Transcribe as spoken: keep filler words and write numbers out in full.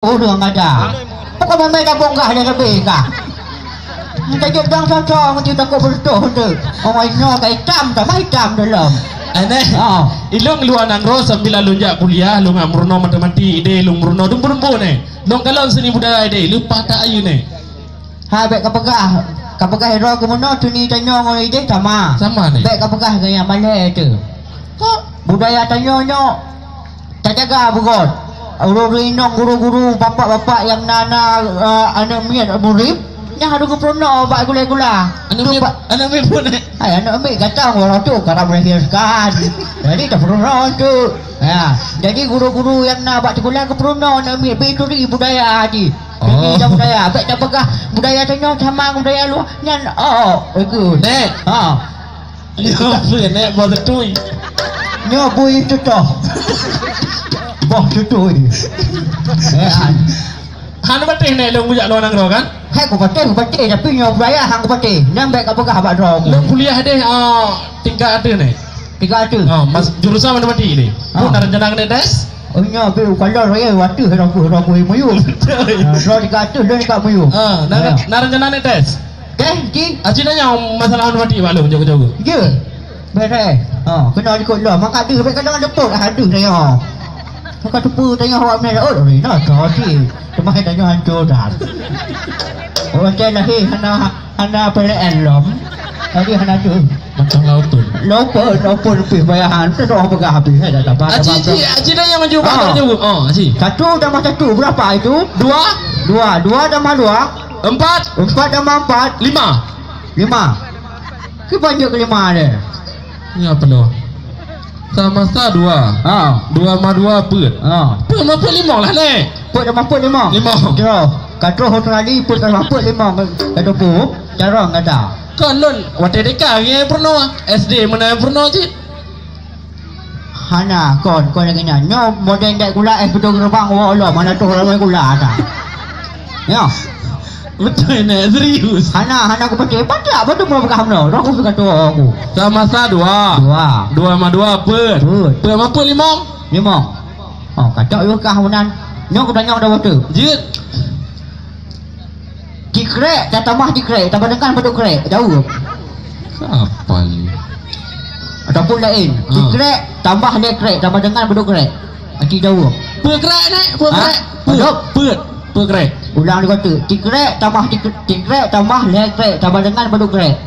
Ureueng ada. Pokok mamai ka bonggah dia lebih kah. Kita jok dang sosong tu takut bertuh tu. Orang nyoe ka hitam, tambah hitam dalam. Aneh. Oh. Ilong luar nanggroe sambil alun jak kuliah, lôn ngat meurunoe matematik, ide lôn meurunoe dumpu-dumpu neh. Lôn kalon seni budaya ide, leupah tak ayu neh. Ha, bèk ka peugah, ka peugah iro keumeunyoe tuni tanyoe ngon ide sama. Sama neh. Bèk ka peugah gaya malèe tu. Kok budaya tanyoe nyoe tajaga beugöt. Ureueng-ureueng inong guru-guru, bapak-bapak nyang na, na, eh, aneuk miet murit, nyan harôh geupeurunoe bak gula-gula. Aneuk miet, aneuk miet pun, eh? Hai, aneuk miet gata orang tu karab melahirkan. Jadi tapeurunoe tu. Ya, jadi guru-guru nyang na bak sikula geupeurunoe aneuk miet, bèk turi budaya jih. Turi budaya. Bèk tapeugah budaya tanyoe sama budaya luwa. Nyan, oh, oh, itu. Nek. Ha. Nyoe bui nek boh teutui. Nyoe bui tutoh. Boh teutui. Eh, an. Han patéh nek lôn kujak luwa nanggroe kan? Hai kupatéh, kupatéh, tapi nyoe budaya han kupatéh. Nyan bèk ka peugah bak droe. Lôn kuliah deh, ah, tingkat ateueh nek. Tingkat ateueh? Ah, mas, jurusan matematik ni. Ah. Pun ada rencana kena tes? Oh, nyoe bèk ukalon raya ateueh droe ku, droe ku muyup. Ah, droe tingkat ateueh, lôn tingkat muyup. Ah, na, na rencana nek tes? Dah, ji. Aci tanya masalah anu mati bak lôn jago-jago. Ya. Beres. Ha, kena ikut lom. Maka deuh, bèk kadang ada pot, ah, deuh tanya. Maka teupeu tanya awak meunan, oh, dah rina tadi. Teuma tanya hancur dah. Orang cai lahir hana, hana P L N lom. Tadi hana tu. Macam lautun. Lopot, lopot pih bayahan. Tu dah peugah habis, eh, dah tabat. Aci, aci, aci tanya maju, ah, maju. Oh, aci. Satu tambah satu berapa itu? Dua. Dua, dua tambah dua. Empat. Empat tambah empat. Lima. Lima. Ke banyak ke lima dia? Ya, penuh. Sama sa dua. Ha. Dua ma dua peuet. Ha. Peuet ma peuet limong lah, Nek. Peuet ma peuet limong. Limong. Terus. Ka troh Australia, peuet ma peuet limong. Ka tupu. Carong kata. Kon lôn, watèe deka, ngieng peurunoe. S D meunan peurunoe cit. Hana, kon, kon lagèe nyan. Nyoe model dek gula, eh, beutôi geurubang, woe Allah, mana tu ramai gula ata. Ya. Beutôi nè, serius. Hana, hana kupatéh. Patéh, beutôi mau peugah meunoe. Roh kusuka tuwo aku. Sama sa dua. Dua. Dua ma dua peuet. Peuet. Peuet ma peuet limong. Limong. Oh, kacok yuk kah meunan. Nyoe kutanyong dah beutôi. Jeuet. Tikrek tatamah tikrek, tabandingkan padub krek, jaweueb. Apa ni? Ataupun laén, ha. Tikrek tambah lhèe krek, tabandingkan padub krek. Aci jaweueb. Peukrek, Nek? Ha? Peukrek. Padub? Peuet. Peukrek. Ulang lé kata. Tikrek tambah tik-, tikrek tambah lhèe krek, tabandingkan padub krek.